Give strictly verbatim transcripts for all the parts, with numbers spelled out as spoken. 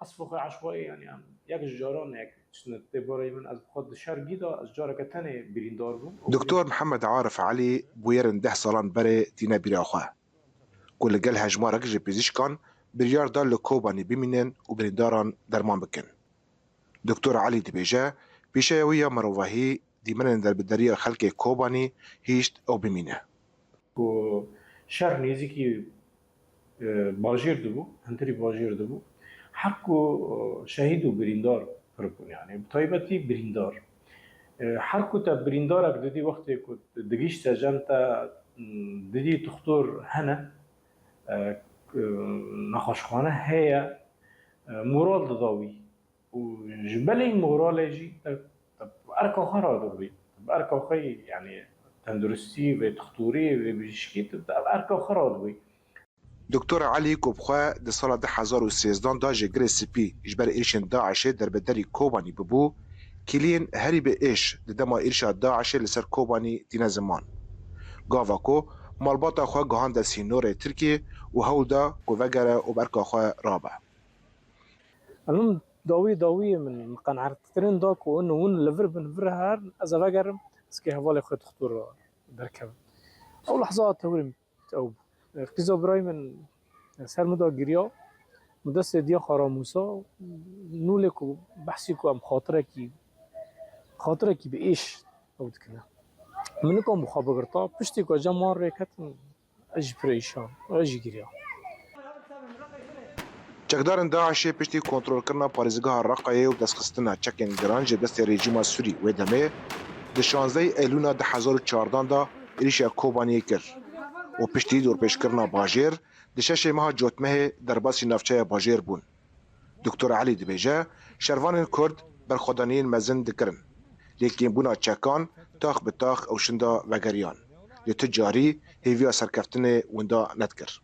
Qesfê xwe eşwayî, yanî em yek ji caran yek tiştine tê barê min, ez bi xwe di şergî de ez careke tenê birîndar bûm. Doktor Mihemed Arif Elî bûyerin deh salan berê tîne bîra xwe ku li gel hejmarek ji pizîşkan biryar da li Kobanî bimînin û birîndaran derman bikin. Doktor Elî dibêje, pîşeya wî ya mirovahî dîmenên derbederiya xelkê Kobanî hişt ew bimîne. Ku şer nêzîkî e, bajêr dibû, hundirî bajêr dibû. Her ku e, şehîd û birîndar pir bûn, yanî bi taybetî birîndar. E, her ku te birîndarek didî, wextê ku digihîşte cem te, m, didî tuxtor hene, e, e, nexweşxane heye, e, moral dida wî. Û ji belê moralê jî te, te bi erka xwe radibûyî. Te bi erka xwe, yanî tenduristî, vê tuxtorî, vê bijîşkî, te, te bi erka xwe radibûyî. Doktor Elî ku bi xwe di sala du hezar û sêzdehan de ji Girê Spî ji ber êrişên DAIŞê derbederî Kobanî bibû, kîliyên herî bi êş di dema êrişa DAIŞê li ser Kobanî tîne ziman. Gava ku malbata xwe gihande sînorê Tirkiyê û hewl da ku vegere û bi erka xwe rabe. Min dawî dawî min qenaetkirin da ku hûn hûn li vir bin vir herin, ez eve gerim, ez kê hevalê xwe dixtur derkevim. Ew lehza tewrî ew bû. Qîza birayê min ser min da giriya, min destê diya xwe ramûsa, nûlê ku behsî ku em xatirekî, xatirekî bi êş ew dikine. Min nikom bi xwe bigirta, piştî ku cem wan rê ketim, ez jî pir êşan, ez jî giriya. Çekdarên DAIŞê piştî kontrolkirina parêzgeha Reqayê û destxistina çekên giran ji destê rejîma Sûrî wê demê, di şazdehê Eylûna du hezar û çardan de êrişa Kobaniyê kir û piştî dorpêçkirina bajêr, di şeşê meha Cotmehê derbasî navçeya bajêr bûn. Doktor Elî dibêje, şervanên Kurd berxwedaniyên mezin dikirin, lê kêmbûna çekan tax bi tax ew şinda vegeriyan, lê tu carî hêviya serkeftinê winda nedikir.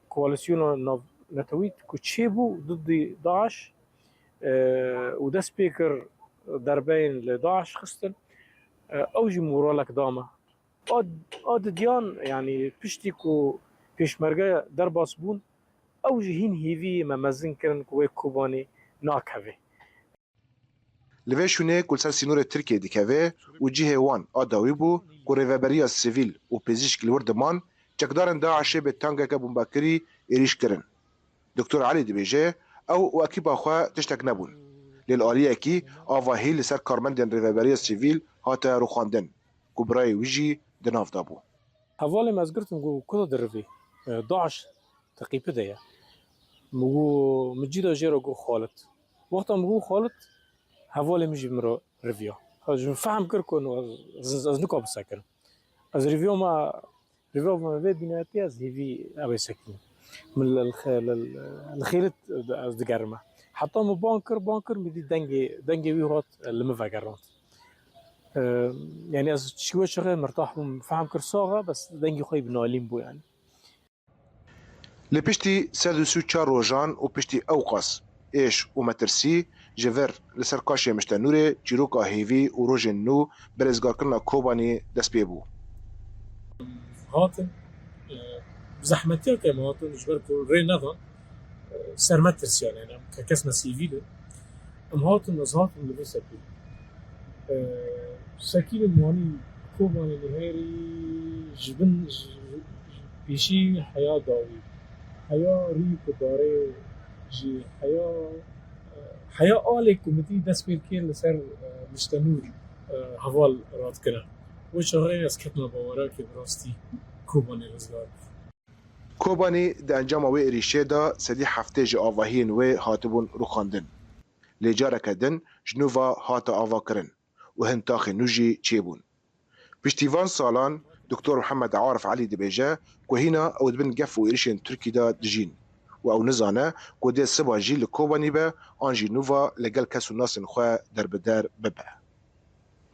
Koalîsyona navnetewî ku çêbû didî DAIŞ, e, û dest pê kir derbeyên li DAIŞ xistin, e, ew jî moralek da me. A, a didiyan, yanî piştî ku pêşmerge derbas bûn, ew jî hîn hêviyê me mezin kirin ku wê Kobanî nakeve. Li vê şûnê ku li ser sînorê Tirkiyê dikeve û cihê wan a dawî bû ku rêveberiya sivîl û pizîşk li wir diman, çekdarên DAIŞê bi tankeke bombakirî êrîş kirin. Doktor Elî dibêje, ew û ekîpa xwe tiştek nebûn. Lê li aliyekî avahî li ser karmendên rêveberiya sivîl hate rûxandin ku birayê wî jî di nav de bû. Hevalê me ez girtim, got, ku de dirivî? E, DAIŞ teqîpî de ye. Min got, min cî de jê re got Xalid. Wexta min got Xalid, hevalê min jî min re riviya. Ez ji min fehm kir ku ez, ez, ez nika bisekirim. Ez riviya me, riviya me vê bînetî, ez hêvî ew ê sekînim. Min li, li, li, li xêlit ez digerime. Heta min bang kir, bang kir, min dî dengê, dengê wî hat li min vegerand. E, yanî ez çi we çaxê mirtah bûm, fehm kir sax e, bes dengê xwe yî bi nalîn bû yanî. Li piştî sed û sî û çar rojan û piştî ewqas êş û metirsî, ji vir li ser kaşê Miştenûrê çîroka hêvî û rojên nû bi rêzgarkirina Kobanî dest pê bû. Hatin, e, zehmetiya ke em hatin, ji ber ku rê nedan, e, ser me tirsiyan, yani em ke kes me sivîl in. Em hatin, ez hatim li vê sepî. E, sekînim wanî Kobanê Nihêrî ji bin, ji, ji pêşî heya dawî. Heya rî ku darê jî heya, e, heya alê ku min dî dest pê dikê li ser, e, Miştenûr, e, heval radikine. Wê çaxê ez ketime bawera ke bi rastî Kobanê rizgar bû. Kobanî di encama wê êrîşê de sedî heftê ji avahiyên wê hatibûn rûxandin. Lê careke din ji nû ve hate avakirin û hin taxên nû jî çêbûn. Piştî van salan, Doktor Mihemed Arif Elî dibêje ku hîna ew di bin gef û êrişên Tirkî de dijîn û ew nizane ku dê siba jî li Kobanî be an jî nû ve li gel kes û nasên xwe derbider bibe.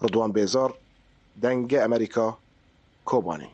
Ridwan Bêzar, Dengê Amerîka, Kobanî.